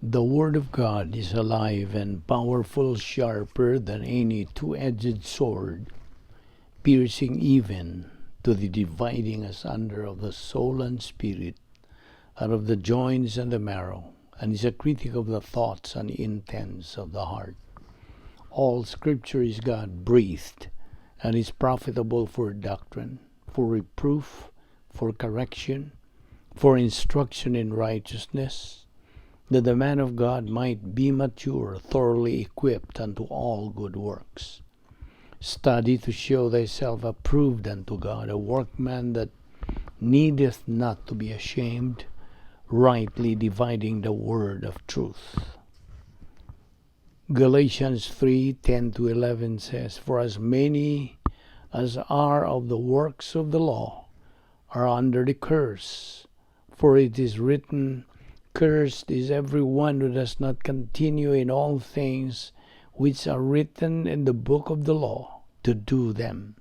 The Word of God is alive and powerful, sharper than any two-edged sword, piercing even to the dividing asunder of the soul and spirit, out of the joints and the marrow, and is a critic of the thoughts and intents of the heart. All Scripture is God breathed and is profitable for doctrine, for reproof, for correction, for instruction in righteousness, that the man of God might be mature, thoroughly equipped unto all good works. Study to show thyself approved unto God, a workman that needeth not to be ashamed, rightly dividing the word of truth. Galatians 3:10 to 11 says, "For as many as are of the works of the law are under the curse, for it is written, 'Cursed is every one who does not continue in all things which are written in the book of the law, to do them.'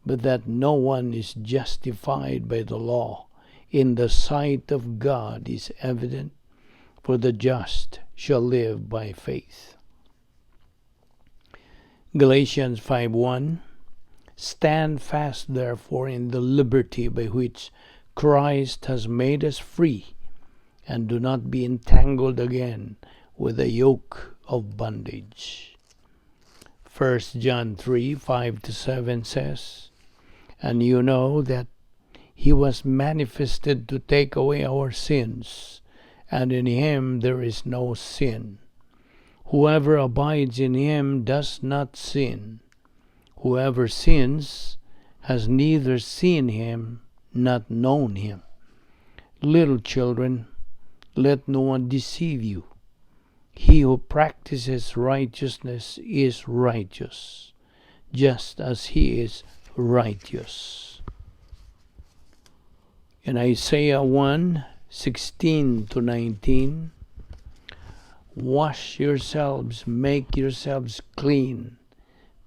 But that no one is justified by the law in the sight of God is evident, for the just shall live by faith." Galatians 5:1. "Stand fast therefore in the liberty by which Christ has made us free, and do not be entangled again with the yoke of bondage." 1 John 3:5 to 7 says, "And you know that he was manifested to take away our sins, and in him there is no sin. Whoever abides in him does not sin. Whoever sins has neither seen him not known him. Little children, let no one deceive you. He who practices righteousness is righteous, just as he is righteous." In Isaiah 1:16 to 19, "Wash yourselves, make yourselves clean.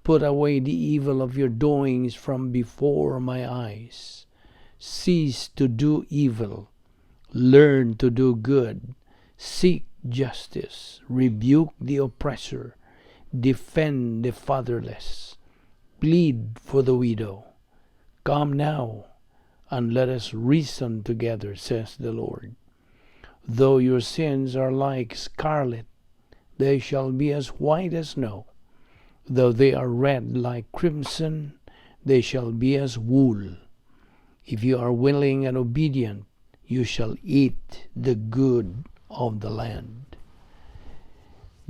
Put away the evil of your doings from before my eyes. Cease to do evil. Learn to do good. Seek justice. Rebuke the oppressor. Defend the fatherless. Plead for the widow. Come now, and let us reason together, says the Lord. Though your sins are like scarlet, they shall be as white as snow. Though they are red like crimson, they shall be as wool. If you are willing and obedient, you shall eat the good of the land."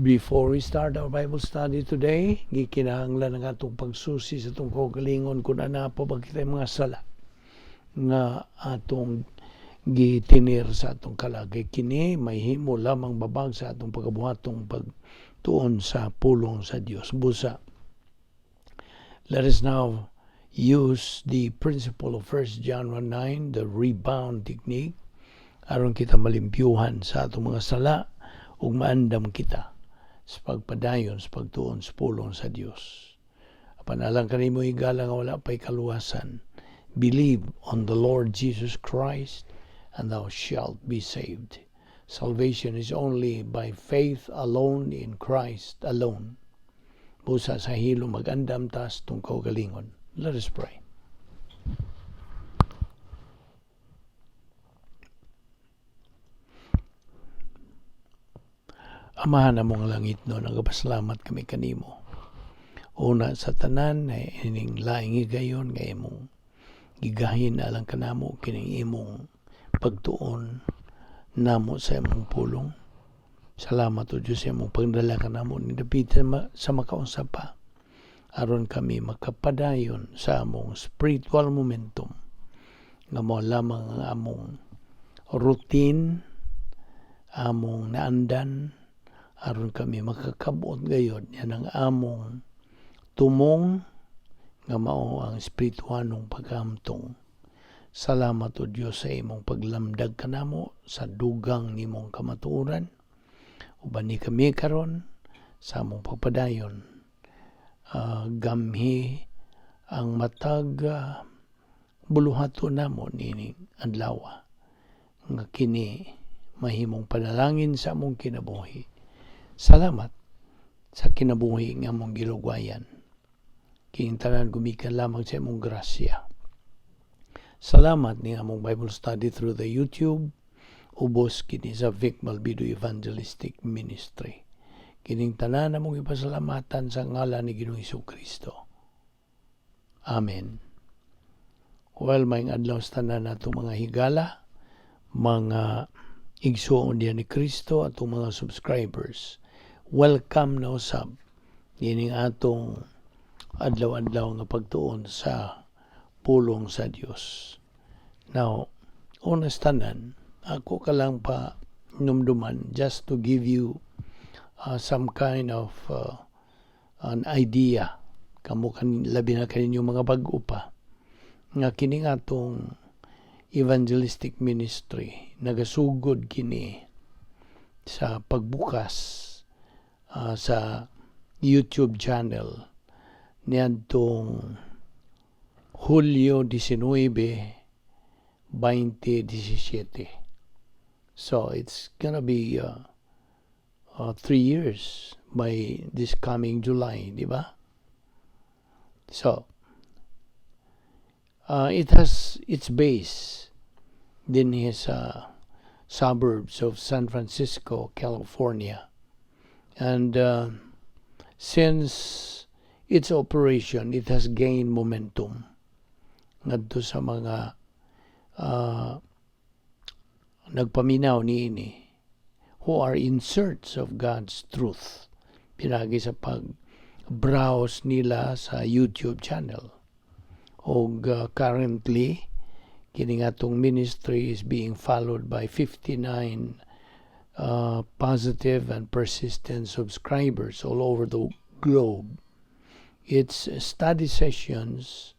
Before we start our Bible study today, gikinahanglan ang atong pagsusi sa atong kaugalingon kung naa pa ba kita mga sala nga atong gitinir sa atong kalag. Kay kini mahimo lamang babag sa atong pagabuhatong pagtuon sa pulong sa Dios. Busa, let us now use the principle of 1 John 1:9, the rebound technique, aron kita malimpyuhan sa atong mga sala ug maandam kita sa pagpadayon sa pagtuon sa pulong sa Dios. Apan alang kanimo, higala, nga wala pa'y kaluwasan, believe on the Lord Jesus Christ and thou shalt be saved. Salvation is only by faith alone in Christ alone. Busa sa hilom magandam ta sa atong kaugalingon. Let us pray. Amahan namong langitnon, nagapasalamat kami kanimo. Una sa tanan, ay ining laing higayon nga imong gigahin alang kanamo kining imong pagtuon namo sa imong pulong. Salamat o Diyos sa imong pagdala kanamo ni dapit sa makaunsa pa aron kami makapadayon sa among spiritual momentum nga mao lamang ang among routine, among naandan aron kami makakabot gayod yan ang among tumong nga mao ang espirituhanong paghamtong. Salamat o Dios sa imong paglamdag kanamo sa dugang nimong kamatuoran. Uban ni kami karon sa among pagpadayon. Gamhi ang matag buluhaton namo nining adlaw nga kini Mahimong panalangin sa among kinabuhi. Salamat sa kinabuhi nga among gilugwayan. Kining tanan gumikan lamang sa imong grasya. Salamat ni among Bible study through the YouTube, ubos kini sa Vic Malbido Evangelistic Ministry. Kining tanan among ipasalamatan sa ngalan ni Ginoong Kristo. Amen. Well, maayong adlaw sa tanan natong mga higala, mga igsuon diha ni Kristo, atong mga subscribers. Welcome na usab nining atong adlaw-adlaw nga pagtuon sa pulong sa Dios. Now, una sa tanan, ako ka lang pahinumduman, just to give you some kind of an idea kamo kan, labi na kaninyo mga bag-o pa, nga kini nga atong evangelistic ministry nagasugod kini sa pagbukas sa YouTube channel niadtong Hulyo 19, 2017. So it's gonna be 3 years by this coming July, di ba? So, it has its base din sa suburbs of San Francisco, California. And since its operation, it has gained momentum ngadto sa mga nagpaminaw niini who are in search of God's truth pinagi sa pag browse nila sa YouTube channel. Og currently kini nga atong ministry is being followed by 59 positive and persistent subscribers all over the globe. Its study sessions,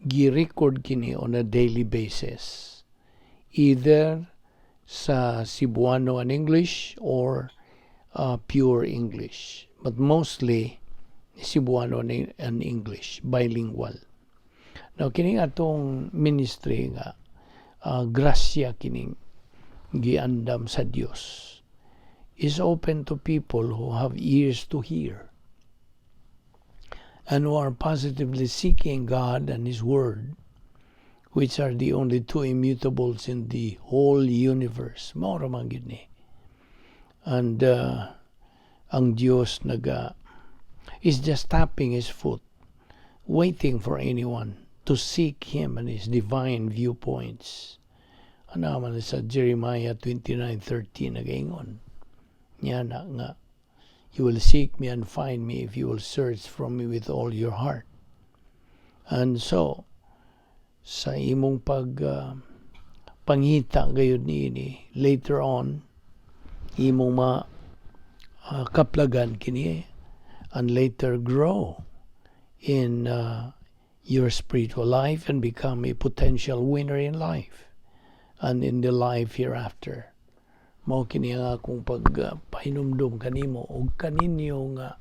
gi-record kini on a daily basis, either sa Cebuano and English or pure English, but mostly Cebuano and English, bilingual. Now, kini atong ministry nga grasya kining giandam sa Dios is open to people who have ears to hear and who are positively seeking God and His Word, which are the only two immutables in the whole universe. Mao ra man gyud ni. And ang Dios naga is just tapping His foot, waiting for anyone to seek Him and His divine viewpoints. Ano man sa Jeremiah 29:13 nagaingon. Niya na nga, "You will seek me and find me if you will search for me with all your heart." And so, sa imong pag pangita gayud niini, later on, imong ma kaplagan kini and later grow in your spiritual life and become a potential winner in life and in the life hereafter. Mao kini ang akong pagpahinumdum kanimo ug kaninyo nga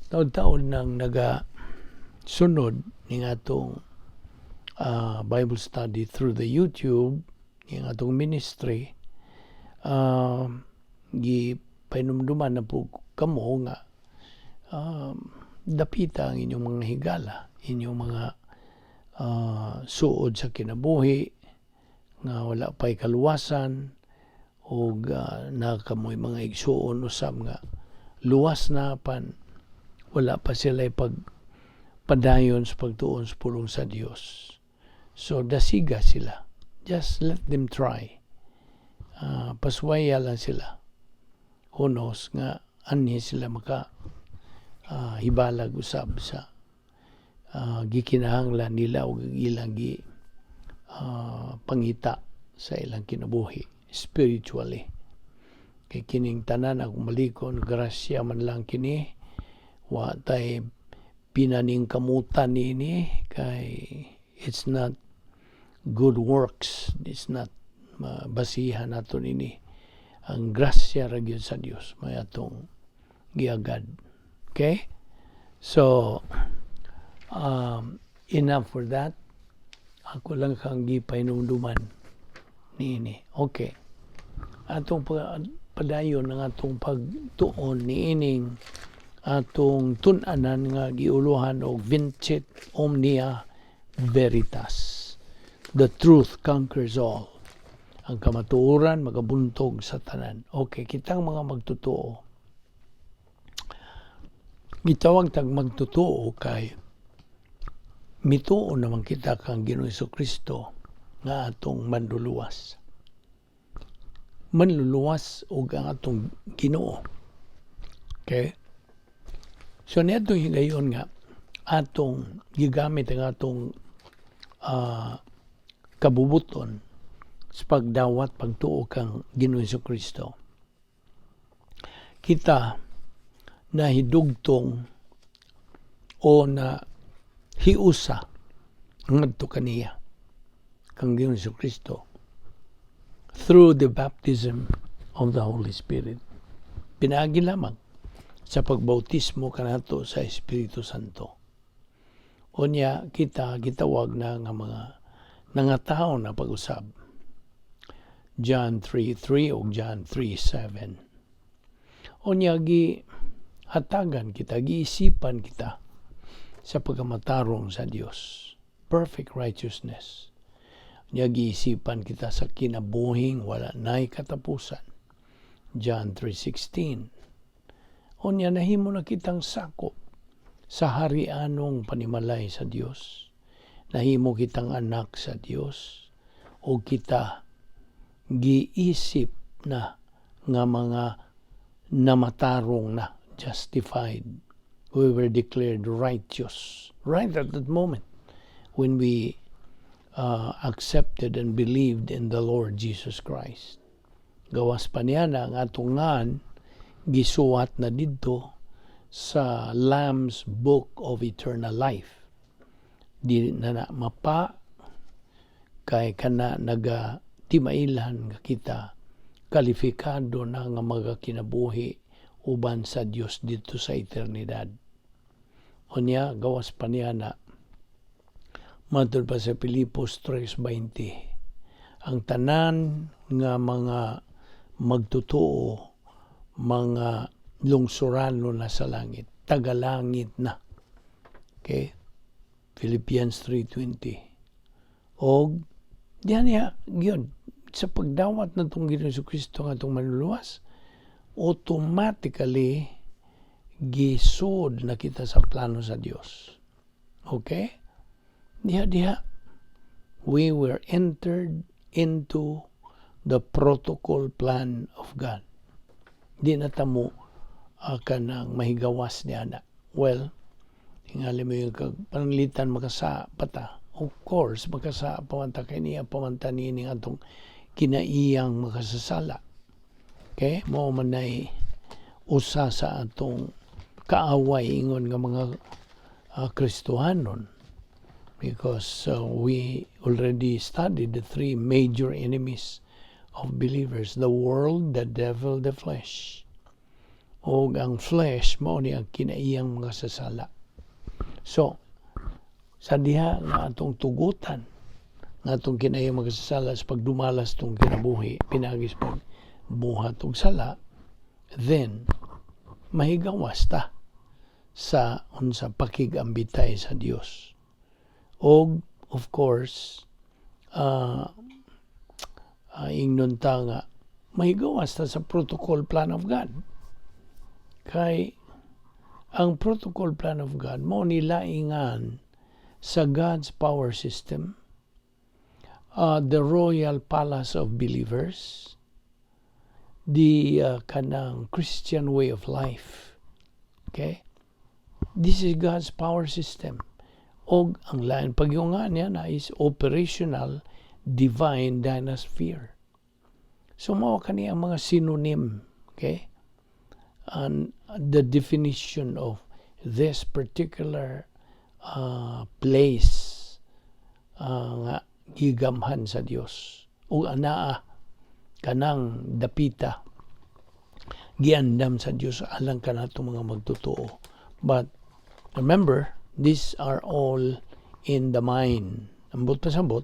taod-taod nang naga sunod ning atong Bible study through the YouTube, ning atong ministry, gi pahinumduman na po kamo nga dapita ang inyong mga higala, inyong mga suod sa kinabuhi nga wala pa'y kaluwasan og na kamoy mga igsuon usab nga luwas na pan wala pa sila pag padayon sa pagtuon sa pulong sa Dios. So dasiga sila. Just let them try. Paswaya lang sila. Who knows nga anhi sila maka hibalag usab sa gikinahanglan nila o ilang gi pangita sa ilang kinabuhi spiritually. Kay kining tanan, akong balikon, grasya man lang kini, wa tay pinaningkamutan nini kay it's not good works, it's not basihan nato nini. Ang grasya ra gyud sa Dios may atong giagad. Okay? So, enough for that. Ako lang kang gipahinumduman Niini. Okay. Atong padayon ang atong pagtuon niining atong tun-anan nga giuluhan og Vincit Omnia Veritas. The truth conquers all. Ang kamatuoran magabuntog sa tanan. Okay, kitang mga magtotoo. Gitawag tag magtotoo kay mituo naman kita kang Ginoong Kristo nga atong manluluwas. Manluluwas og ang atong Ginoo. Okay? So niadtong higayon nga atong gigamit ang atong kabubuton sa pagdawat pagtuo kang Ginoong Kristo. Kita na hidugtong o na hiusa ngadto kaniya, kang Ginoong Kristo, through the baptism of the Holy Spirit. Pinaagi lamang sa pagbautismo kanato sa Espiritu Santo. Unya kita gitawag na nga mga nangatao na pag-usab. John 3:3 ug John 3:7. Unya gi hatagan kita, giisipan kita sa pagkamatarong sa Dios. Perfect righteousness. Unya giisipan kita sa kinabuhing wala nay katapusan. John 3:16. Unya nahimo na kitang sakop sa harianong panimalay sa Dios. Nahimo kitang anak sa Dios o kita giisip na nga mga namatarong na, justified. We were declared righteous right at that moment when we accepted and believed in the Lord Jesus Christ. Gawas pa niya na ang atong ngan gisuwat na didto sa Lamb's Book of Eternal Life. Di na na mapa kay kana naga timailan nga kita kalifikado na nga magakinabuhi uban sa Dios didto sa eternidad. Unya gawas pa niya na matud pa sa Filipos 3:20, ang tanan nga mga magtotoo mga lungsurano na sa langit, tagalangit na. Okay? Philippians 3:20. Og diyan niya gyud sa pagdawat natong Ginoong Kristo nga atong manluluwas, automatically gisud na kita sa plano sa Dios. Okay? Diha diha we were entered into the protocol plan of God. Di na ta mo kanang mahigawas niya na. Well, tingali mo yung kag pananglitan makasa pa ta. Of course, makasa pa man ta kay niya pa man ta niini atong kinaiyang makasasala. Okay? Mao man nay usa sa atong kaaway ingon nga mga Kristohanon because we already studied the three major enemies of believers: the world, the devil, the flesh. Og ang flesh mao ni ang kinaiyang mga sasala. So sa diha nga atong tugutan nga atong kinaiyang mga sasala sa pagdumalas tong kinabuhi pinaagi sa pagbuhat og sala, then mahigawas ta sa unsa pakigambitay sa Dios. Og of course, ingnon ta nga mahigawas ta sa protocol plan of God kay ang protocol plan of God mao ni laingan sa God's power system, the royal palace of believers, the kanang Christian way of life. Okay, this is God's power system og ang lain pagyungan niya na is operational divine dynasphere. So mao kani ang mga synonym, okay, and the definition of this particular place nga gigamhan sa Dios ug anaa kanang dapita giandam sa Dios alang kanato mga magtotoo. But remember, these are all in the mind. Ambot pasabot,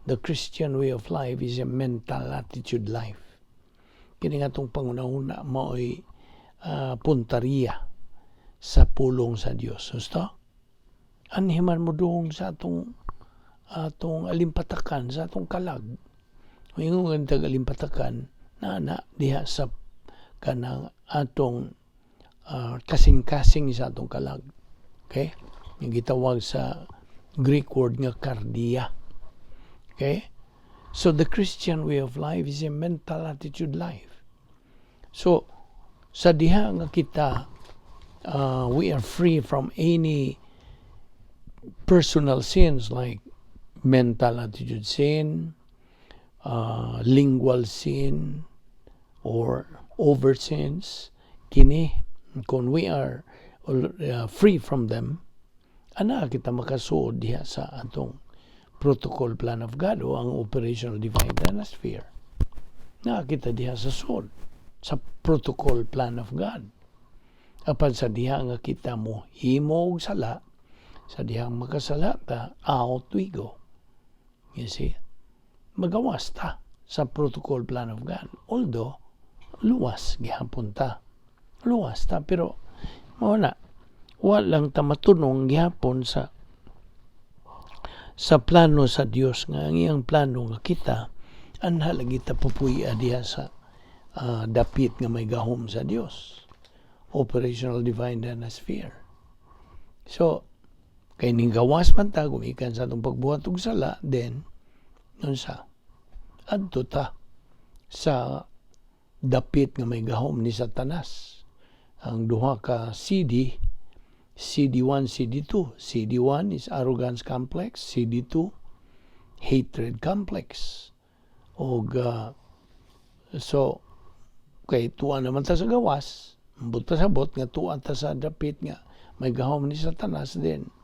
The Christian way of life is a mental attitude life. Kini nga atong panghunahuna maoy puntariya sa pulong sa Dios. Gusto? Anhi man mo doong sa atong alimpatakan, sa atong kalag. Ingon tag alimpatakan na na diha sa kanang atong kasing-kasing sa atong kalag. Okay? Yung gitawag sa Greek word nga kardia. Okay? So the Christian way of life is a mental attitude life. So sa diha nga kita we are free from any personal sins like mental attitude sin, lingual sin, or overt sins, kini kung we are free from them, ana kita makasuod diha sa atong protocol plan of God o ang operational divine sphere. Na kita diha sa suod sa protocol plan of God. Apan sa diha nga kita mo himo og sala, sa dihang makasala ta, out we go. You see? Magawas ta sa protocol plan of God. Although, luwas gihapon ta. Luwas ta, pero mao na, walang ta matunong gihapon sa plano sa Dios nga ang iyang plano nga kita anha lagi ta pupuy-a diha sa dapit nga may gahom sa Dios, operational divine sphere. So kay ning gawas man ta gumikan sa atong pagbuhat og sala, then unsa, adto ta sa dapit nga may gahom ni Satanas. Ang duha ka CD, CD1, CD2. CD1 is arrogance complex, CD2 hatred complex. Og so kay tuwa naman ta sa gawas, ambot pasabot nga tuwa ta sa dapit nga may gahom ni Satanas, then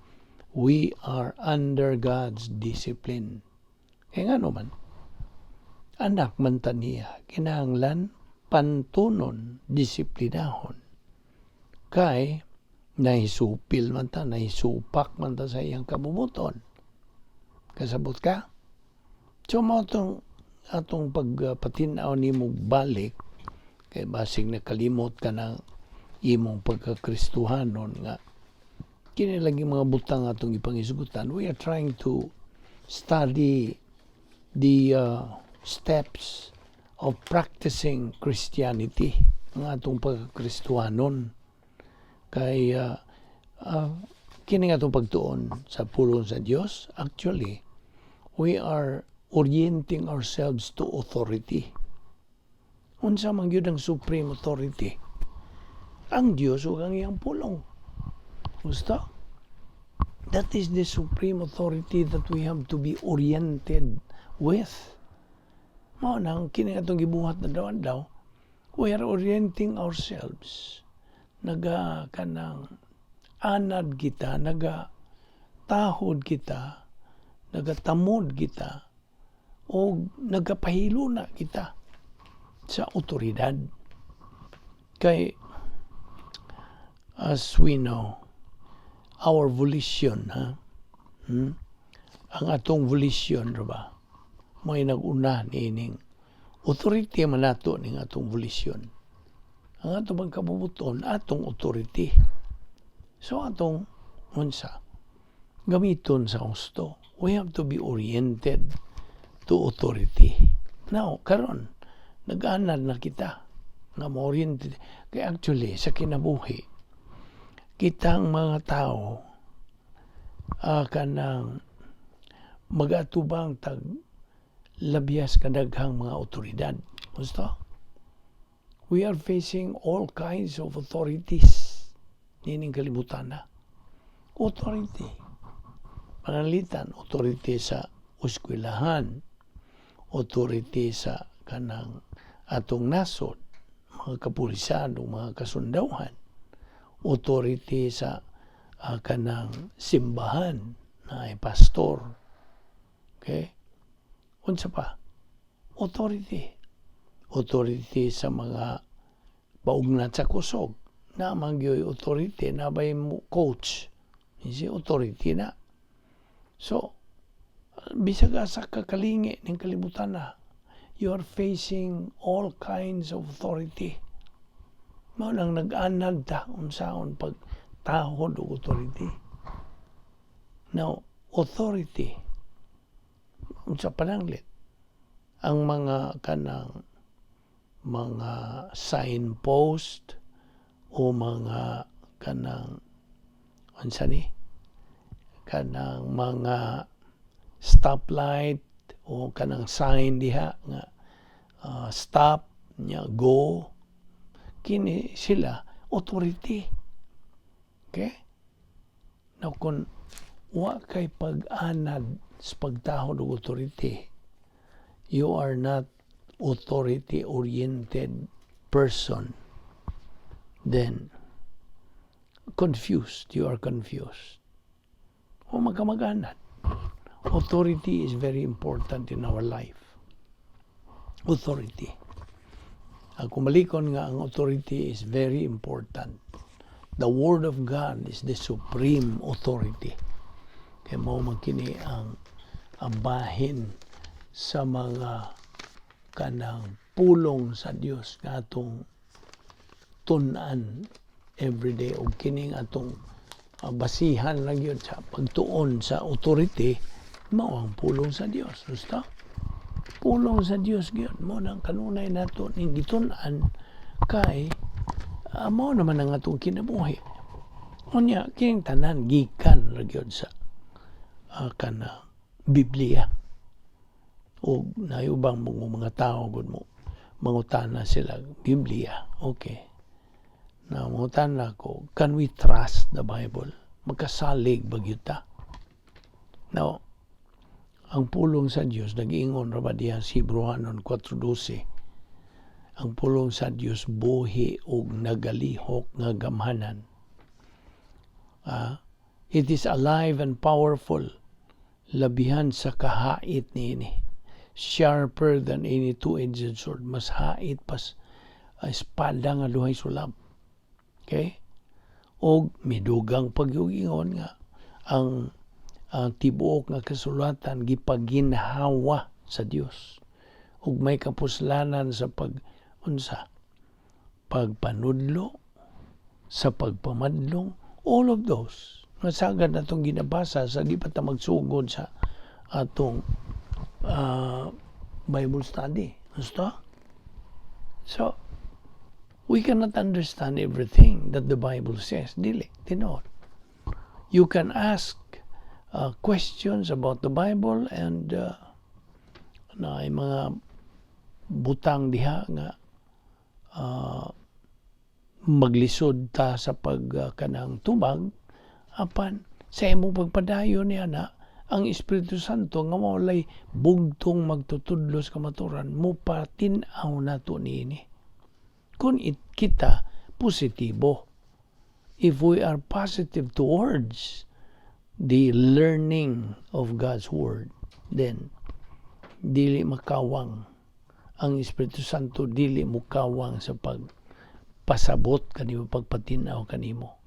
we are under God's discipline. Kaya nga naman, anak man ta niya, kinahanglan pantunon, disiplinahon. Kay nahisupil man ta, nahisupak man ta sa iyang kabumuton. Kasabot ka? So mao tong atong pagpatinaw nimo balik kay basig nakalimot ka ng imong pagkakristuhanon nga kini lagi mga butang atong ipangisugutan. We are trying to study the steps of practicing Christianity, ang atong pagkakristuhanon, kay kini nga atong pagtuon sa pulong sa Dios, actually we are orienting ourselves to authority. Unsa man gyud ang supreme authority? Ang Dios ug ang iyang pulong. Gusto? That is the supreme authority that we have to be oriented with. Mao nang kini atong gibuhat na daw, we are orienting ourselves. Naga kanang anad kita, naga tahod kita, nagatamod kita, o nagapahilo na kita sa otoridad. Kay as we know, our volition, ha? Ang atong volition, ba? May nag-una niining authority man nato ning atong volition. Ang atong pagkabubuton, atong authority. So atong unsa gamiton sa husto. We have to be oriented to authority. Now, karon nag-anad na kita nga mo-oriented. Kaya actually, sa kinabuhi, kitang mga tao kanang magatubang tag labyas kadaghang mga otoridad. Gusto? We are facing all kinds of authorities nining kalibutan na. Authority. Pananglitan, authority sa eskwelahan, authority sa kanang atong nasod, mga kapulisan o mga kasundawhan, authority sa kanang simbahan na ay pastor. Okay? Unsa pa? Authority. Authority sa mga paugnat sa kusog. Na man gyoy authority na bay mo coach. You see, authority na. So, Bisag asa ka kalingi ning kalibutan na, you are facing all kinds of authority. Mao nang nag-anad ta unsaon pagtahod og authority. Now, authority, unsa pananglit ang mga kanang mga signpost o mga kanang, unsa ni, kanang mga stoplight o kanang sign diha nga stop nya go, kini sila authority. Okay, now kung wa kay pag-anad sa pagtahod og authority, you are not authority oriented person, then confused, you are confused o magkamag-anad. Authority is very important in our life. Authority, ang kumalikon nga ang authority is very important. The Word of God is the supreme authority kay mao man kini ang bahin sa mga kanang pulong sa Dios nga atong tun-an everyday, ug kining atong basihan lang gyud sa pagtuon sa authority mao ang pulong sa Dios. Gusto pulong sa Dios gyud mo nang kanunay nato ning gitun-an kay mao naman ang atong kinabuhi. Unya kining tanan gikan ra gyud sa kana Biblia. O naay ubang mga tao gud mo mangutana sila, Biblia, okay na, mangutana ko, can we trust the Bible? Magkasalig ba gyud ta? Now, ang pulong sa Dios nag-ingon ra ba diha sa Hebreohanon 4:12, ang pulong sa Dios buhi ug nagalihok nga gamhanan. It is alive and powerful, labihan sa kahait niini, sharper than any two-edged sword, mas hait pas espada nga duhay sulab. Okay, og midugang pagyugingon nga ang tibuok nga kasulatan gipaginhawa sa Dios ug may kapuslanan sa pag unsa, pagpanudlo, sa pagpamadlong, all of those nga sagad natong ginabasa sa di pa ta magsugod sa atong Bible study. Gusto? So, we cannot understand everything that the Bible says. Dili, tinuod. You can ask questions about the Bible and na ay mga butang diha nga maglisod ta sa pag kanang tubag, apan sa imong pagpadayon niya na ang Espiritu Santo nga walay bugtong magtutudlo sa kamaturan mo patin-aw nato niini kung it, kita positibo, if we are positive towards the learning of God's Word, then dili makawang ang Espiritu Santo, dili mukawang sa pagpasabot kanimo, pagpatinaw kanimo.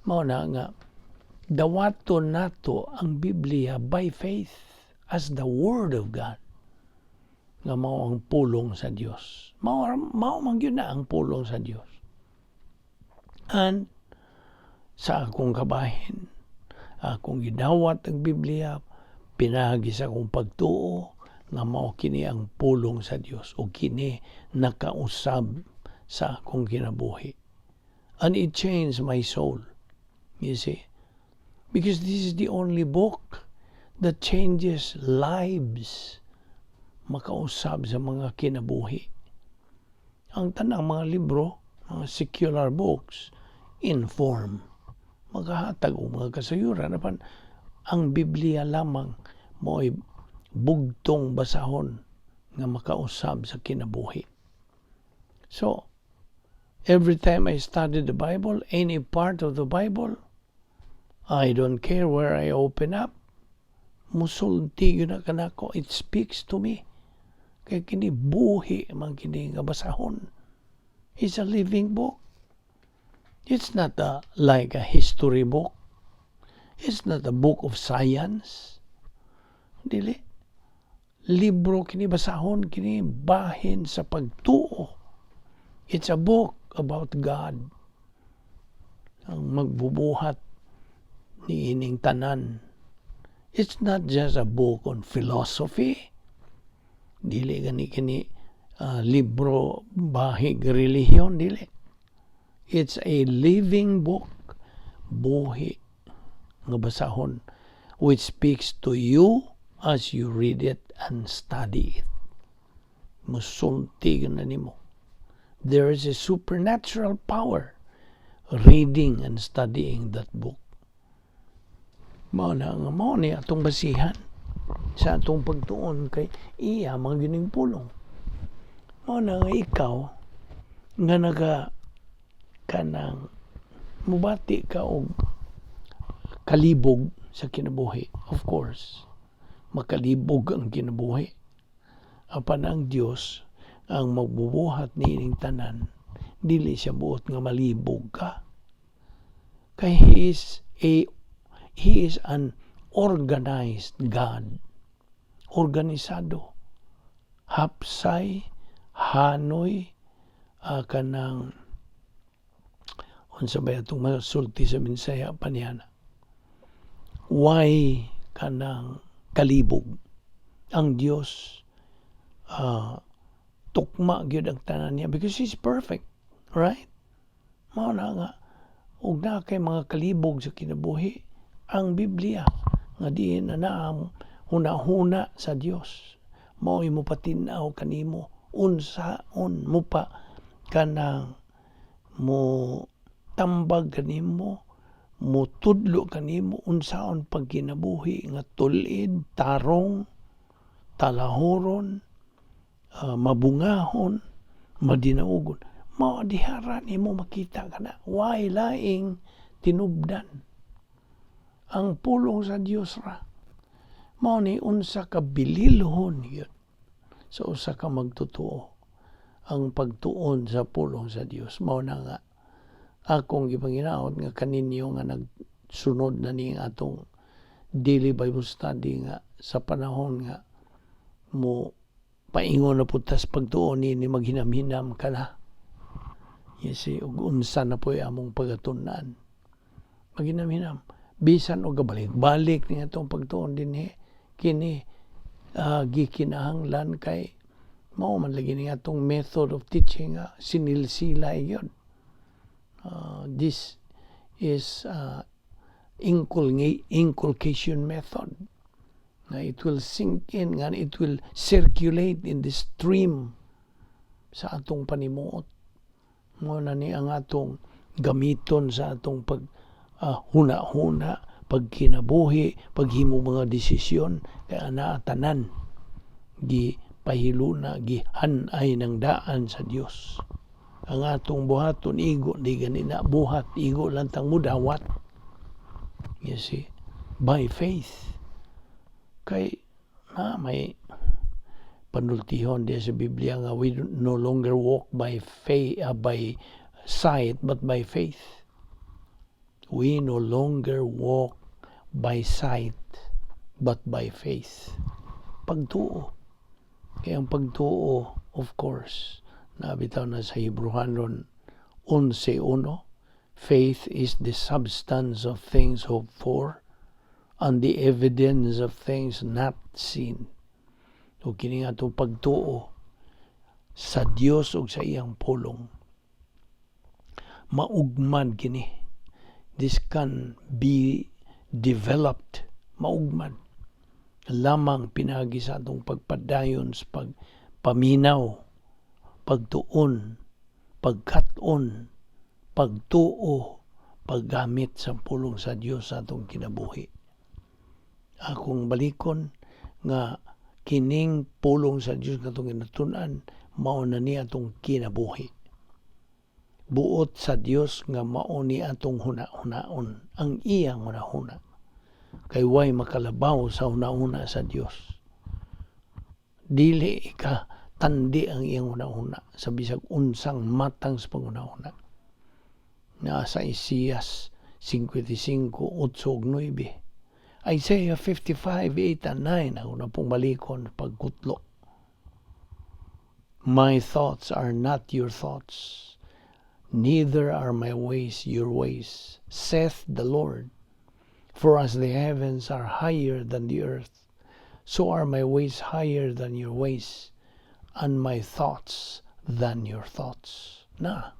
Mao na nga dawaton nato ang Biblia by faith as the Word of God nga mao ang pulong sa Dios. Mao man gyud na ang pulong sa Dios. And sa akong kabahin, akong gidawat ang Biblia pinaagi sa akong pagtuo nga mao kini ang pulong sa Dios o kini nakausab sa akong kinabuhi. And it changed my soul. You see? Because this is the only book that changes lives. Makausab sa mga kinabuhi. Ang tanang mga libro, mga secular books, inform. Magahatag og mga kasayuran. Apan, ang Biblia lamang mo'y bugtong basahon nga makausab sa kinabuhi. So, every time I study the Bible, any part of the Bible, I don't care where I open up, musulti gyud na kanako. It speaks to me. Kay kini buhi man kini nga basahon. It's a living book. It's not like a history book. It's not a book of science. Dili. Libro kini basahon kini bahin sa pagtuo. It's a book about God. Ang magbubuhat ni ining tanan. It's not just a book on philosophy. Dili gani kini libro bahig relihiyon, dili. It's a living book, buhi nga basahon, which speaks to you as you read it and study it. Musulti na nimo. There is a supernatural power reading and studying that book. Mao na nga mao ni atong basihan sa atong pagtuon kay iya man gyud ning pulong. Mao na nga ikaw nga naga kanang mubati ka og kalibog sa kinabuhi. Of course, makalibog ang kinabuhi. Apan ang Dios ang magbubuhat niining tanan, dili siya buot nga malibog ka. Kay he is an organized God. Organisado. Hapsay, hanoy, kanang unsa ba atong masulti sa Binsaya pa niya na? Why kanang kalibog? Ang Dios tukma gyud ang tanan niya because He's perfect, right? Mao na nga ug na kay mga kalibog sa kinabuhi, ang Biblia nga diin na naa huna-huna sa Dios mao mo patin-aw kanimo unsaon mo pa kanang mo tambag kanimo, mutudlo kanimo unsaon pagkinabuhi nga tul-id, tarong, talahuron, mabungahon, madinaugon. Mao dihara nimo makita kana way laing tinubdan. Ang pulong sa Dios ra. Mao ni unsa ka bililhon yun sa usa ka magtotoo ang pagtuon sa pulong sa Dios. Mao na nga akong gipanginaot nga kaninyo nga nagsunod na ning atong daily Bible study nga sa panahon nga mo paingon na pud tas pagtuon ni maghinam-hinam ka na. You see, ug unsa na po'y among pagatunan. Maghinam-hinam. Bisan og balik-balik ni atong pagtuon dinhi kini gikinahanglan kay mao man lagi ni atong method of teaching nga sinilsila yun. This is inculcation method nga it will sink in, nga it will circulate in the stream sa atong panimuot. Mao na ni ang atong gamiton sa atong pag huna-huna, pagkinabuhi, paghimo mga desisyon, kay ana tanan gi pahiluna, gihan-ay ng daan sa Dios. Ang atong buhaton igo di gani na buhat, igo lang tang mudawat, you see, by faith. Kay na may panultihon diya sa Biblia nga we no longer walk by faith, by sight but by faith. We no longer walk by sight but by faith. Pagtuo. Kaya ang pagtuo, of course, nabitaw na sa Hebrehanon 11:1, faith is the substance of things hoped for and the evidence of things not seen. O kini nga atong pagtuo sa Dios ug sa iyang pulong, maugmad kini. This can be developed, maugmad lamang pinagi sa atong pagpadayon sa pagpaminaw, pagtuon, pagkat-on, pagtuo, paggamit sa pulong sa Dios sa atong kinabuhi. Akong balikon nga kining pulong sa Dios nga atong ginatun-an mao na ni atong kinabuhi. Buot sa Dios nga mao ni atong huna-hunaon, ang iyang hunahuna. Kay way makalabaw sa hunahuna sa Dios. Dili ika tandi ang iyang hunahuna sa bisag unsang matang sa panghunahuna. Naa sa Isaias 55:8 ug 9. Isaiah 55, 8 and 9, ako na pong balikon pagkutlo. "My thoughts are not your thoughts, neither are my ways your ways, saith the Lord. For as the heavens are higher than the earth, so are my ways higher than your ways, and my thoughts than your thoughts." Na.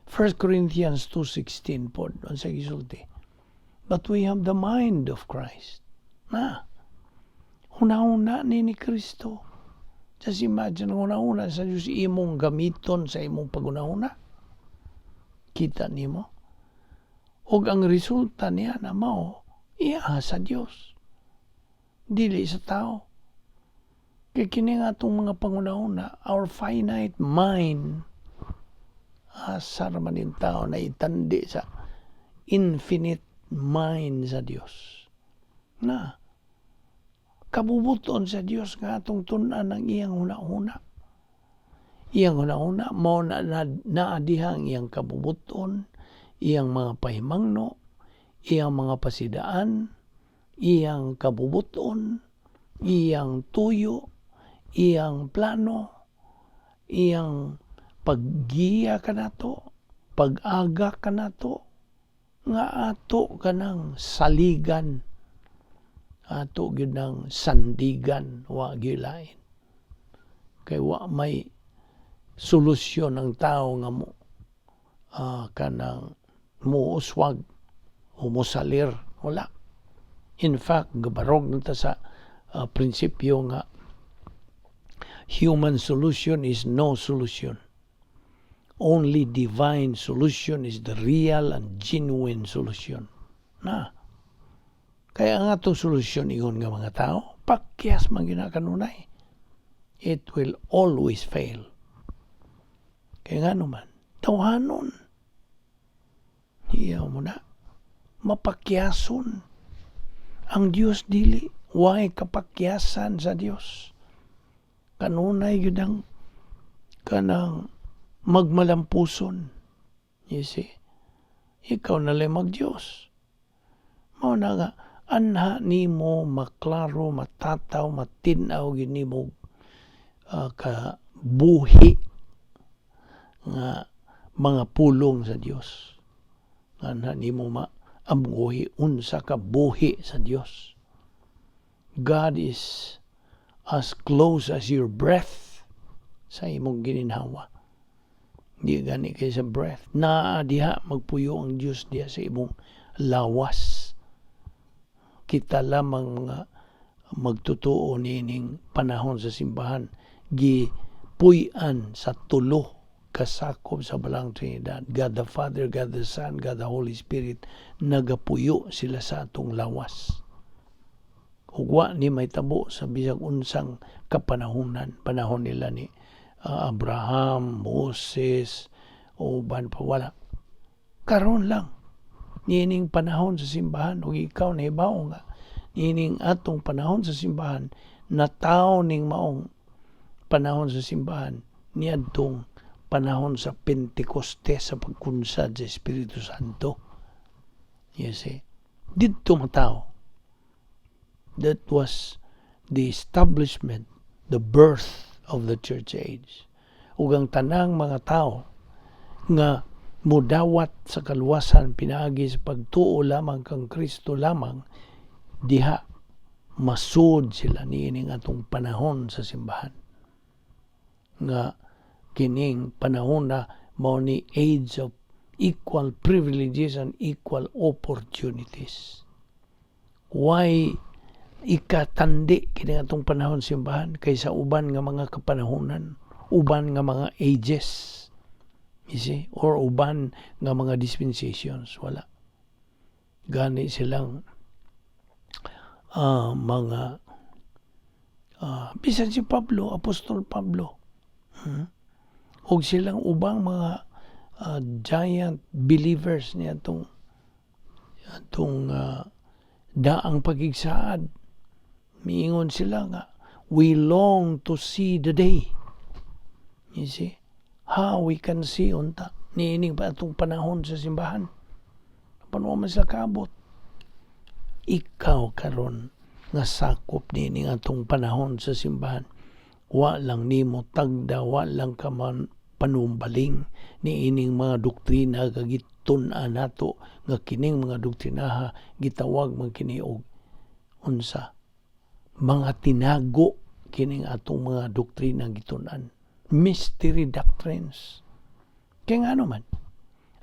1 Corinthians 2:16 po, unsa gisulti? "But we have the mind of Christ." Na. Huna-huna ni Kristo. Just imagine, huna-huna sa Diyos imong gamiton sa imong paghuna-huna. Kita nimo? Og ang resulta niya na mao, iya sa Dios. Dili sa tao. Kay kini nga atong mga panghuna-huna, our finite mind, asa man yung tao na itandi sa infinite mind sa Dios. Na, kabubuton sa Dios nga atong tun-an ang iyang huna-huna. Iyang huna-huna, mao na, naa diha ang iyang kabubuton, iyang mga pahimangno, iyang mga pasidaan, iyang kabubuton, iyang tuyo, iyang plano, iyang paggiya kanato, pag-aga kanato, nga ato kanang saligan, ato gyud nang sandigan, wa gyud lain. Kay wa may solusyon ang tao nga mo kanang muuswag o musalir, wala. In fact, gabarog na ta sa prinsipyo nga human solution is no solution. Only divine solution is the real and genuine solution. Na. Kaya ang atong solusyon ingon nga mga tao, pakyas man gyud na kanunay. It will always fail. Kaya nga naman, tawhanon. Hiyaw mo na. Mapakyason. Ang Dios dili. Way kapakyasan sa Dios. Kanunay yun ang kanang magmalampuson. You see? Ikaw na lang mag-Diyos. Mao na nga, anha nimo maklaro, matataw, matinaw gyud nimo ka buhi nga mga pulong sa Dios. Anha nimo maamguhi unsa ka buhi sa Dios. God is as close as your breath sa imong gininhawa. Di gani kay sa breath. Naa diha, magpuyo ang Dios diha sa imong lawas. Kita lamang mga magtutuo niining panahon sa simbahan, gipuy-an sa tulo kasakop sa Balaang Trinidad. God the Father, God the Son, God the Holy Spirit, nagapuyo sila sa atong lawas. Ug wa ni mahitabo sa bisag unsang kapanahunan, panahon nila ni Abraham, Moses, o uban pa, wala. Karon lang niining panahon sa simbahan, ug ikaw nahibaw nga niining atong panahon sa simbahan, natawo ning maong panahon sa simbahan niadtong panahon sa Pentecostes, sa pagkunsad sa Espiritu Santo. You see? Didto matawo. That was the establishment, the birth of the church age. Ug ang tanang mga tao nga mudawat sa kaluwasan pinaagi sa pagtuo lamang kang Kristo lamang, diha masud sila niining atong panahon sa simbahan. Nga kining panahon na mao ni age of equal privileges and equal opportunities. Why ikatandi kini atong panahon simbahan kaysa uban nga mga kapanahonan, uban nga mga ages, you see, or uban nga mga dispensations? Wala. Gani silang mga bisan si Pablo, Apostol Pablo, ug silang ubang mga giant believers niya atong daang pagigsaad, miingon sila nga we long to see the day. You see how we can see unta niining pa atong panahon sa simbahan, paano man sila kaabot? Ikaw karon nga sakop niini atong panahon sa simbahan, wa lang nimo tagda, wa lang ka man panumbaling niining mga doktrina nga gitun-an nato, nga kining mga doktrinaha gitawag man kini og unsa, mga tinago. Kining atong mga doktrina gitun-an, mystery doctrines. Kay ngano man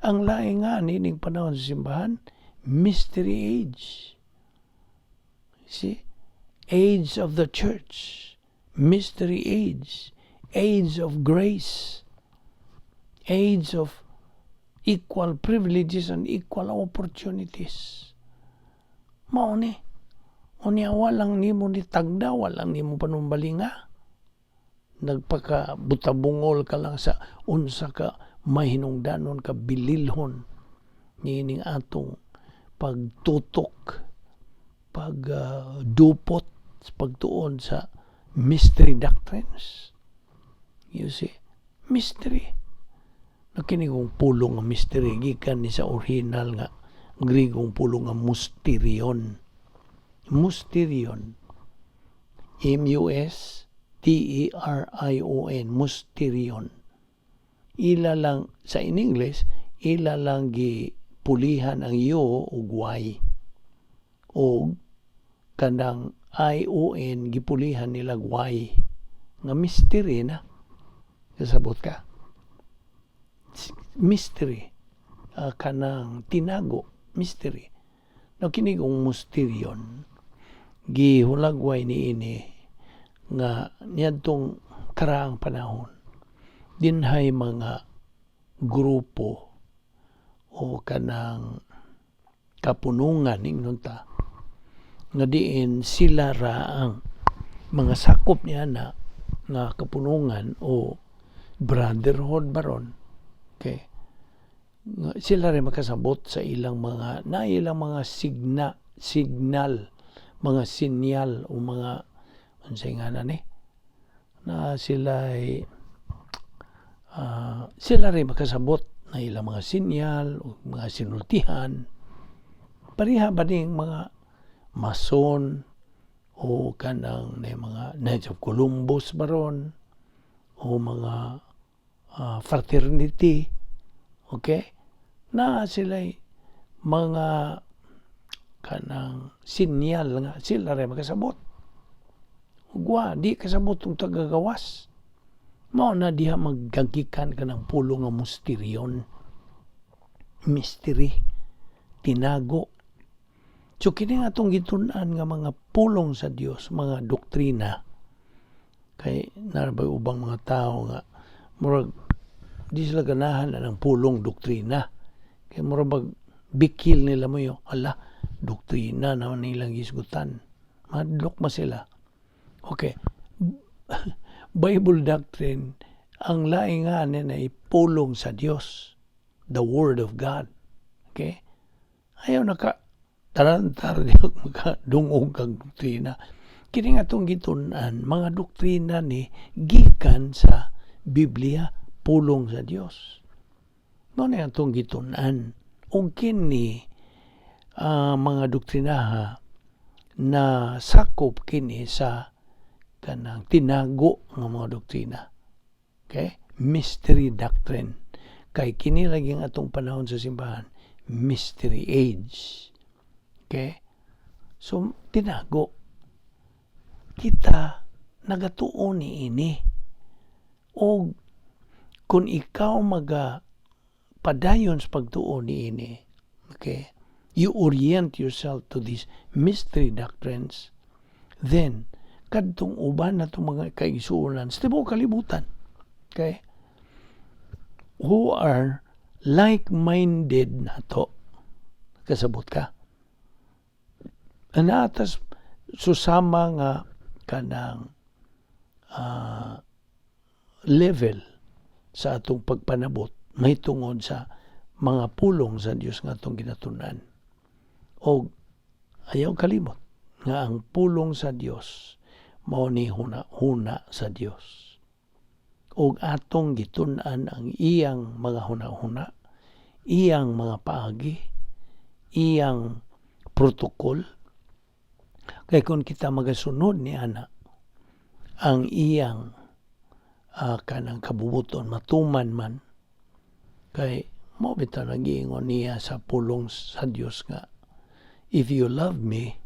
ang laing nga niining panahon sa simbahan, mystery age. See? Age of the church, mystery age, age of grace, age of equal privileges and equal opportunities. Mao ni. Unya walang nimo ni tagda, walang nimo panumbalinga. Nagpaka butabungol ka lang sa unsa ka mahinungdanon, ka bililhon niining atong pagtutok, pagdupot sa pagtuon sa mystery doctrines. You see? Mystery. Na kini kong pulong nga mystery gikan ni sa original nga Grigong pulong nga musterion. Musterion. musterion. Musterion. Ila lang, sa in English, ila lang gipulihan ang U ug Y. O kanang ION gipulihan nila Y. Nga mystery na. Kasabot ka? Mystery. Kanang tinago. Mystery. No kini kong musterion, gihulagway ni ini nga niadtong karaang panahon dinhay mga grupo o kanang kapunungan, ingnon ta, nga diin sila ra ang mga sakop niya na nga kapunungan o brotherhood baron, okay, nga sila rin makasabot sa ilang mga na ilang mga signal, mga sinyal o mga unsay nga na ni na sila ay sila rin makasabot na ilang mga sinyal o mga sinultihan, pareha ba ning mga Mason o kanang na mga Knights of Columbus baron o mga fraternity, okay, na sila mga kanang sinyal nga sila rin makasabot. Ugwa di kasabot og tagagawas. Mao na diha maggagikan kanang pulong nga musterion, mystery, tinago. So kini nga atong gitun-an nga mga pulong sa Dios, mga doktrina, kay naa bay ubang mga tao nga murag di sila ganahan na ng pulong doktrina kay murag bag bikil nila mo yo, ala, doktrina naman nilang gisgutan, madlok ma sila. Okay, Bible doctrine, ang laing nga ni ay pulong sa Dios, the word of God, okay? Ayaw naka tarantar di makadungog kag doktrina. Kini nga atong gitun-an, mga doktrina ni gikan sa Biblia, pulong sa Dios. Mao na atong gitun-an. Ug kini mga doktrinaha na sakop kini sa kanang tinago nga mga doktrina. Okay? Mystery doctrine. Kay kini lagi ang atong panahon sa simbahan, mystery age. Okay? So, tinago. Kita nagatuo ni ini. O kung ikaw maga padayon sa pagtuo ni ini, okay? You orient yourself to these mystery doctrines, then kadtong uban na itong mga kaigsuonan sa tibuok kalibutan, okay, who are like-minded nato. Kasabot ka? Anatas susama nga kanang level sa atong pagpanabot mahitungod sa mga pulong sa Dios nga atong ginatunan. O ayaw kalimot nga ang pulong sa Dios mao ni huna-huna sa Dios. Og atong gitun-an ang iyang mga huna-huna, iyang mga paagi, iyang protocol. Kay kung kita magasunod ni ana, ang iyang kanang kabubuton matuman man, kay mao bitaw nagiingon niya sa pulong sa Dios nga, "If you love me,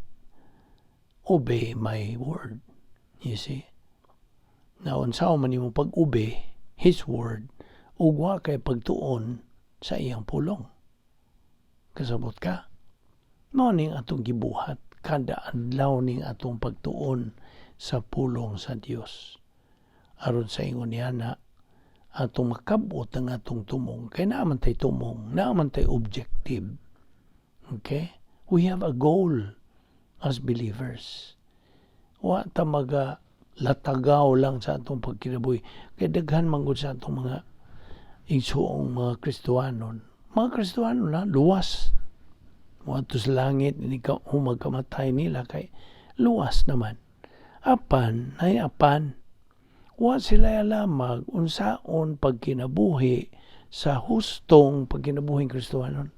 obey my word." You see? Now, unsa man nimo pag-obey His word ug wa kay pagtuon sa iyang pulong? Kasabot ka? Mao ning atong gibuhat kada adlaw ning atong pagtuon sa pulong sa Dios. Aron sa ingon niya na atong makabot ang atong tumong, kay naa man tay tumong, naa man tay objective. Okay? We have a goal as believers. Wa ta maga latagaw lang sa atong pagkinabuhi. Kay daghan man gud sa atong mga igsuong mga Kristohanon. Mga Kristohanon na luwas. Moadto sa langit ni ka humagkamatay nila kay luwas naman. Apan, ay apan, wa sila alamag unsaon pagkinabuhi sa hustong pagkinabuhing Kristohanon.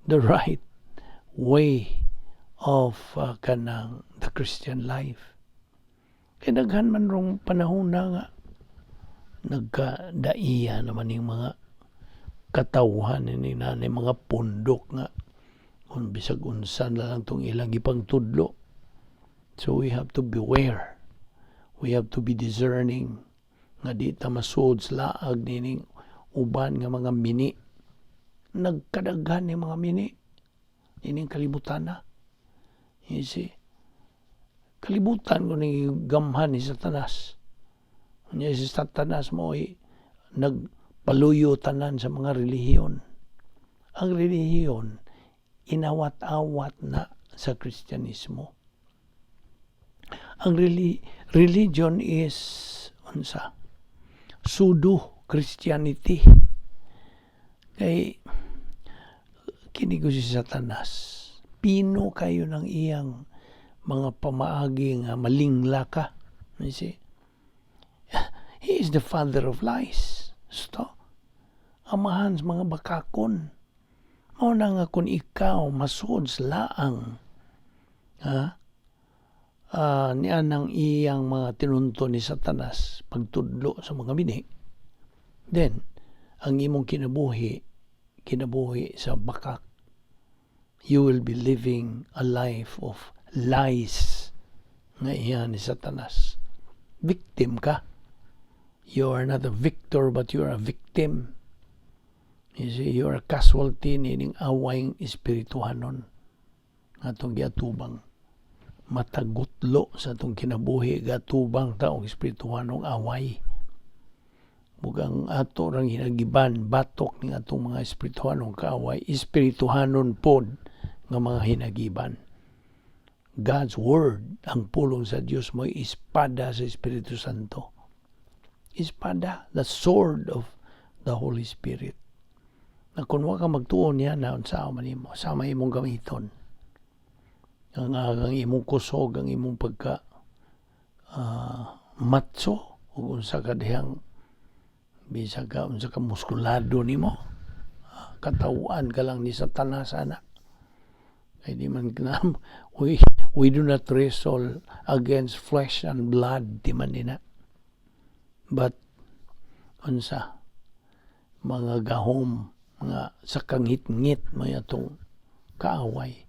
The right way of kanang the Christian life. Kay daghan man rong panahon na nga nagkadaiya naman yung mga katawhan ni nanay mga pundok nga kung bisag unsa na lang tong ilang gipangtudlo. So we have to beware. We have to be discerning nga di ta masuod sa laag nining uban nga mga mini. Nagkadaghan ni mga mini ining kalibutan na. You see? Kalibutan ko ni gamhan ni Satanas. Unya si Satanas mo ay nagpaluyo tanan sa mga relihiyon. Ang relihiyon inawat-awat na sa Kristyanismo. Ang religion is unsa? Pseudo Christianity. Kay kini ko si Satanas. Pino kayo ng iyang mga pamaagi nga malingla ka. You see? He is the father of lies. Sto. Amahan sa mga bakakon. Mao na nga kung ikaw masuod sa laang, ha? Niya ng iyang mga tinunto ni Satanas pagtudlo sa mga bini, then ang imong kinabuhi, kinabuhi sa bakak. You will be living a life of lies nga iya ni Satanas. Victim ka. You are not a victor, but you are a victim. You see, you are a casualty nining awayng espirituhanon nga atong giatubang. Matagutlo sa atong kinabuhi, gatubang ta og espirituhanong away. Mugang ato rang hinagiban batok ning atong mga espirituhanong kaaway, espirituhanon pod nga mga hinagiban. God's Word, ang pulong sa Dios, mo espada sa Espiritu Santo. Espada, the sword of the Holy Spirit. Na kung wa ka magtuon niya na, unsa man nimo, sama imong gamiton. Ang imong kusog, ang imong pagka matso ug unsa ka dihang bisag ka unsa ka muskulado nimo, katawhan ka lang ni Satanas ana. Kay di man na, we do not wrestle against flesh and blood, di man nina. But unsa mga gahom mga sa kangitngit may atong kaaway.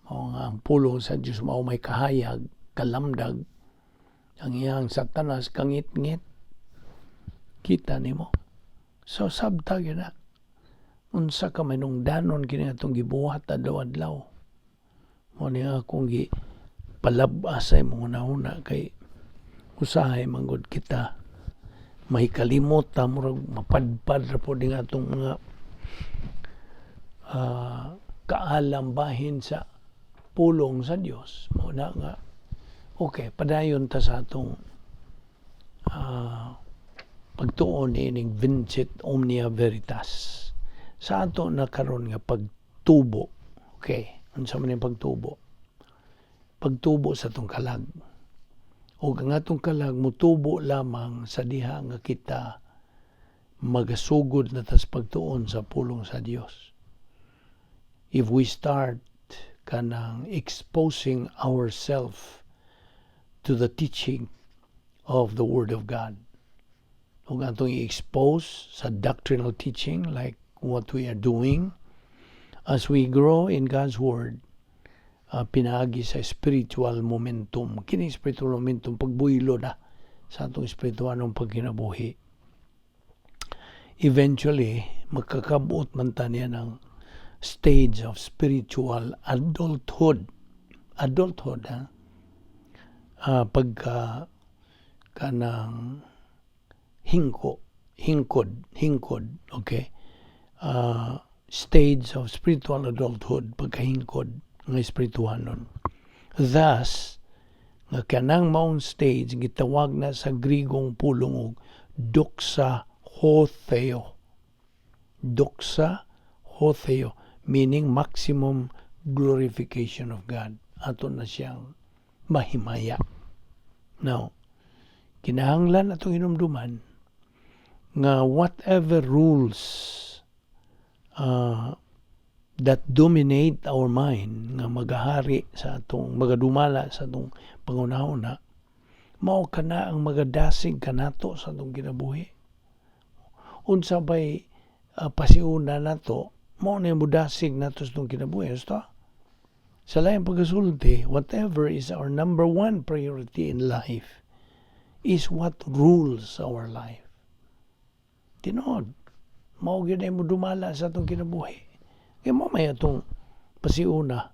Mao nga ang pulong sa Dios mao may kahayag, kalamdag. Ang iyang Satanas kangitngit. Kita nimo. So sabta gyud na. Unsa ka manungdanon kini atong gibuhat adlaw-adlaw. Mao ni akong gi palab-as sa imong hunahuna kay usahay man gud kita may kalimot ta, murag mapadpad ra pod ning atong mga kaalam bahin sa pulong sa Dios. Mao na nga okay, padayon ta sa atong pagtuon niining Vincit Omnia Veritas sa ato na karon nga pagtubo. Okay, unsa man yung pagtubo? Pagtubo sa atong kalag, ug ang atong kalag mutubo lamang sa diha nga kita magasugod na tas pagtuon sa pulong sa Dios. If we start kanang exposing ourselves to the teaching of the Word of God. Ug atong i-expose sa doctrinal teaching like what we are doing as we grow in God's Word, pinaagi sa spiritual momentum. Kini spiritual momentum, pagbuylo na sa atong espiritualong pagkinabuhi. Eventually, magkakabot man ta niya ng stage of spiritual adulthood. Adulthood, ha? Pagka kanang hingko, hingkod, hingkod, okay? Stage of spiritual adulthood, pagkahingkod nga espirituhanon. Thus, nga kanang maong stage gitawag na sa Grigong pulong og doxa ho Theo. Doxa ho Theo, meaning maximum glorification of God. Ato na siyang mahimaya. Now, kinahanglan atong hinumduman nga whatever rules that dominate our mind, nga magahari sa atong, magadumala sa atong panghunahuna, mao kana ang magadasig kanato sa atong kinabuhi. Unsa bay pasiuna nato, mao na mudasig nato sa atong kinabuhi. Gusto? Sa laing pagkasulti, whatever is our number one priority in life is what rules our life. Tinuod, mao gyud ay modumala sa atong kinabuhi. Kay mao may atong pasiuna.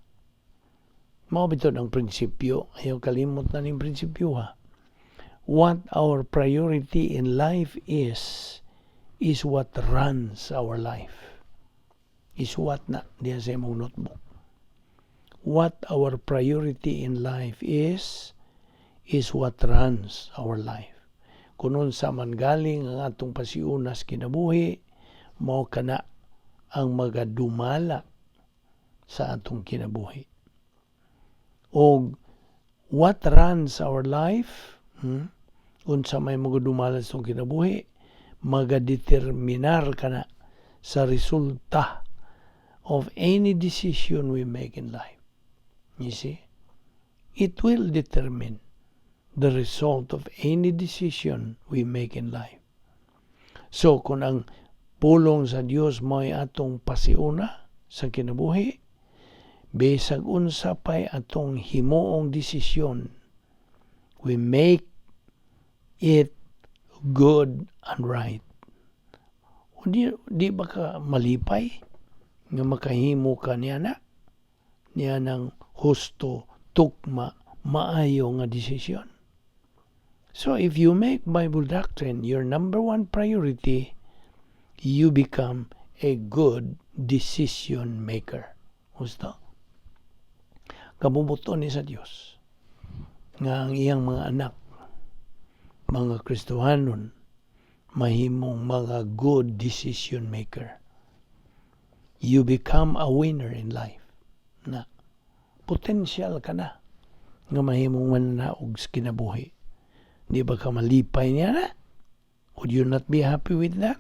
Mao bitaw ang prinsipyo. Ayaw kalimot na ning prinsipyo, ha. What our priority in life is what runs our life. Isuwat na diya sa imong notebook. What our priority in life is what runs our life. Kung unsa man galing ang atong pasiuna sa kinabuhi, mao kana ang magadumala sa atong kinabuhi. Og what runs our life, unsa may magadumala sa atong kinabuhi, magadeterminar kana sa resulta of any decision we make in life. You see? It will determine the result of any decision we make in life. So, kung ang pulong sa Dios mo'y atong pasiuna sa kinabuhi, bisag unsa pa'y atong himuong desisyon, we make it good and right. O di ba ka malipay nga makahimo ka niya na? Niya ng husto, tukma, maayo nga desisyon. So if you make Bible doctrine your number one priority, you become a good decision maker. Husto? Kabubut-on ni sa Dios nga ang iyang mga anak, mga Kristohanon, mahimong mga good decision maker. You become a winner in life. Na potential ka na nga mahimong mananaog sa kinabuhi. Di ba ka malipay niya na? Would you not be happy with that?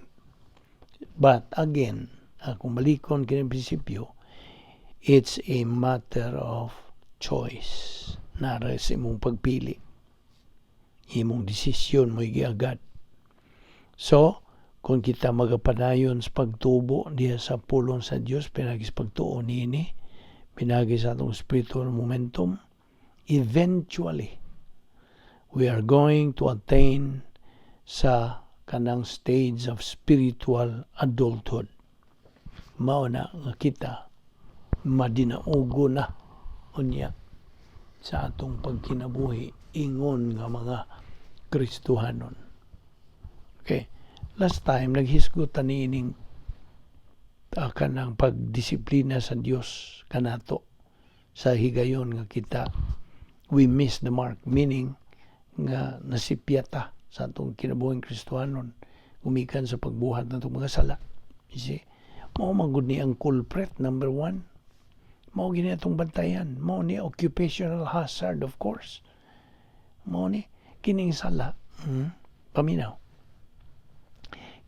But again, kung balikon kini prinsipyo, it's a matter of choice. Nara sa imong pagpili. Imong desisyon mo giagad. So, kung kita magapadayon sa pagtubo diha sa pulong sa Dios, pinagi sa pagtuo niini, pinagi sa atong spiritual momentum, eventually we are going to attain sa kanang stage of spiritual adulthood. Mao na nga kita madinaugo na unya sa atong pagkinabuhi ingon nga mga Kristohanon. Okay. Last time naghisgot ta niining kanang pagdisiplina sa Dios kanato sa higayon nga kita, we miss the mark, meaning nga nasipyata sa atong kinabuhing Kristohanon gumikan sa pagbuhat ng atong mga sala. You see? Mao man gud ni ang culprit number one. Mao gini atong bantayan. Mao ni occupational hazard, of course. Mao ni kining sala. Paminaw.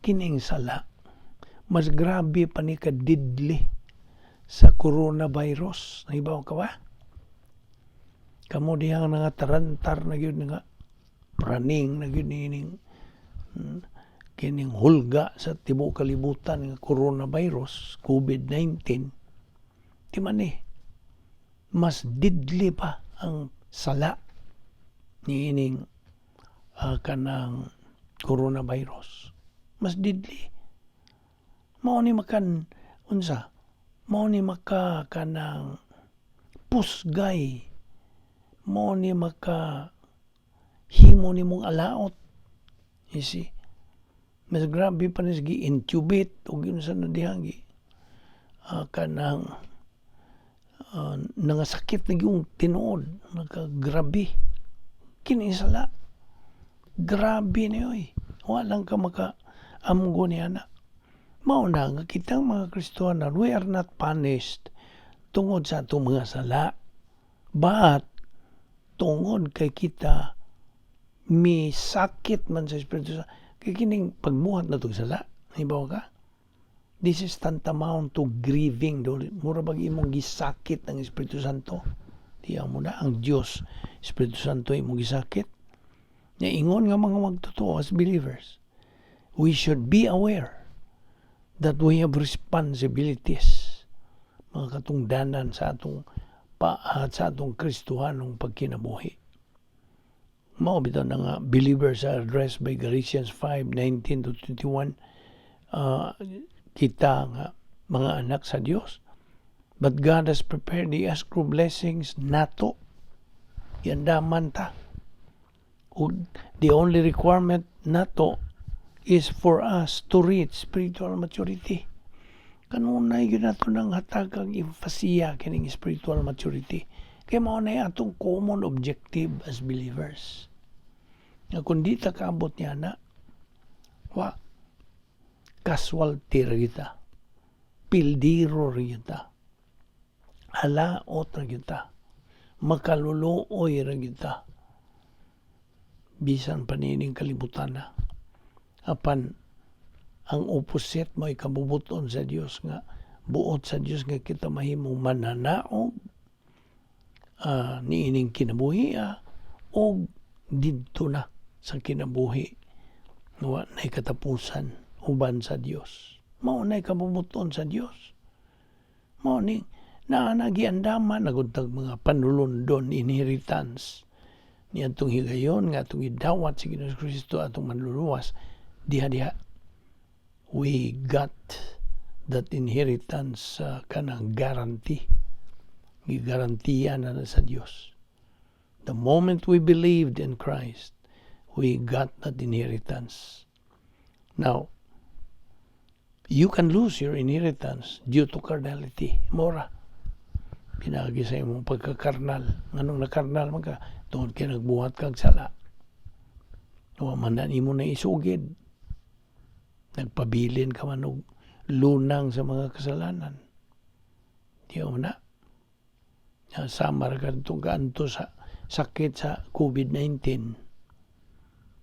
Kining sala mas grabe pa ni ka deadly. Sa coronavirus. Nahibaw ka ba? Kamo diha nga tarantar na gyud, nga praning na gyud niining kining hulga sa tibuok kalibutan nga coronavirus, COVID-19. Di man eh, mas deadly pa ang sala niining kanang coronavirus. Mas deadly. Mao ni makan unsa? Mao ni maka kanang pusgay. Mao ni maka himo nimong alaot. You see? Mas grabe pa ni gi-intubate o unsa na diha gi kanang nangasakit na yung tinuod, nakagrabe kini sala. Grabe ni oy, wala ka maka amgo niya na. Mao na nga kitang mga Kristohanan, we are not punished tungod sa atong mga sala, but tungod kay kita mi sakit man sa Espiritu sa kay kining pagbuhat na tong sala. Hibaw ka, this is tantamount to grieving do. Mura bag imong gisakit ang Espiritu Santo. Diya mo na ang Dios Espiritu Santo imong gisakit. Nya ingon nga mga magtotoo, as believers, we should be aware that we have responsibilities, mga katungdanan sa atong pa sa atong Kristohanong pagkinabuhi. Mao bitaw na nga believers are addressed by Galatians 5:19 to 21, kita nga mga anak sa Dios. But God has prepared the escrow blessings nato. Yandaman ta. Ug the only requirement nato is for us to reach spiritual maturity. Kanunay gyud nato nang hatagang emphasia kining spiritual maturity. Kay mao na atong common objective as believers. Nga kung di ta kaabot niya na, wa, casualty ra kita. Pildiro ra kita. Halaot ra kita. Makaluluoy ra kita. Bisan pa niining kalibutan na. Apan ang opposite mo kabubuton sa Dios, nga buot sa Dios nga kita mahimong mananaog niining kinabuhi og didto na sa kinabuhi nga wa nay katapusan uban sa Dios. Mao nay kabubuton sa Dios. Mao ni naa na giandaman na gud tag mga panulundon, inheritance ni atong higayon nga atong gidawat sa Ginoong Kristo atong Manluluwas. Diha diha we got that inheritance, kanang guarantee, gigarantiya na sa Dios. The moment we believed in Christ, we got that inheritance. Now you can lose your inheritance due to carnality. Mora pinagi sa imong pagkakarnal. Nganong nakarnal man ka? Tungod kay nagbuhat kag sala. Wa man na nimo na isugid, nagpabilin ka man og lunang sa mga kasalanan. Di mo na sama ra kadtong kaanto sa sakit sa COVID-19.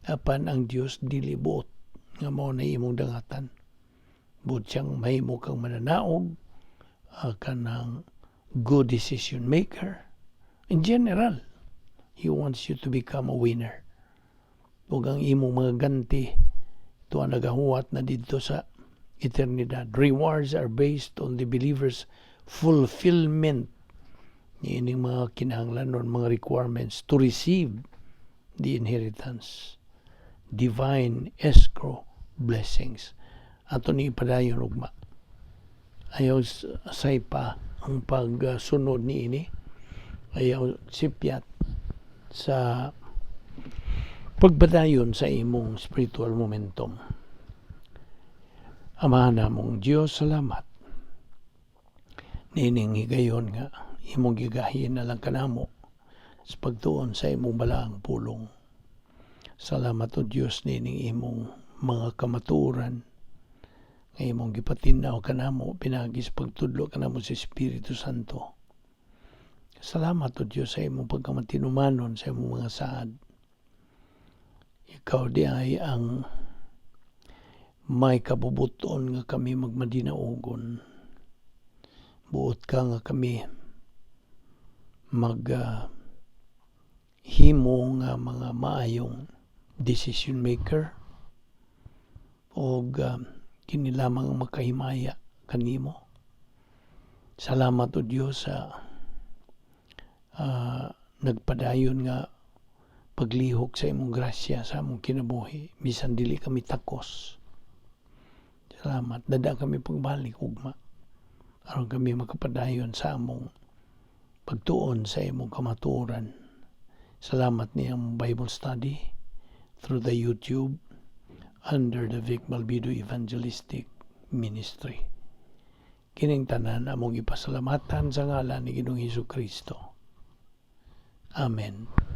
Apan ang Dios dili buot nga mao na imong dangatan. Buot siyang mahimo kang mananaog, kanang good decision maker. In general, He wants you to become a winner. Ug ang imong mga ganti tuwa nagahuwat na didto sa eternidad. Rewards are based on the believer's fulfillment niining mga kinahanglanon, mga requirements to receive the inheritance. Divine escrow blessings. Ato ni ipadayon ugma. Ayaw say pa ang pagsunod niini. Ayaw sipyat sa pagpadayon sa imong spiritual momentum. Amahan namong Diyos, salamat niining higayon nga imong gigahin na lang kanamo sa pagtuon sa imong balaang pulong. Salamat, O Diyos, niining imong mga kamatuoran nga imong gipatin-aw kanamo pinaagi sa pagtudlo kanamo sa Espiritu Santo. Salamat, O Diyos, sa imong pagkamatinumanon sa imong mga saad. Ikaw di ay ang may kabubuton nga kami magmadinaugon. Buot ka nga kami mag himo nga mga maayong decision maker og kini lamang ang makahimaya kanimo. Salamat, O Dios, sa nagpadayon nga paglihok sa imong grasya sa among kinabuhi bisan dili kami takos. Salamat. Dad-a kami pagbalik ugma aron kami makapadayon sa among pagtuon sa imong kamatuoran. Salamat niyang Bible study through the YouTube under the Vic Balbido Evangelistic Ministry. Kining tanan among ipasalamatan sa ngalan ni Ginoong Hesus Kristo. Amen.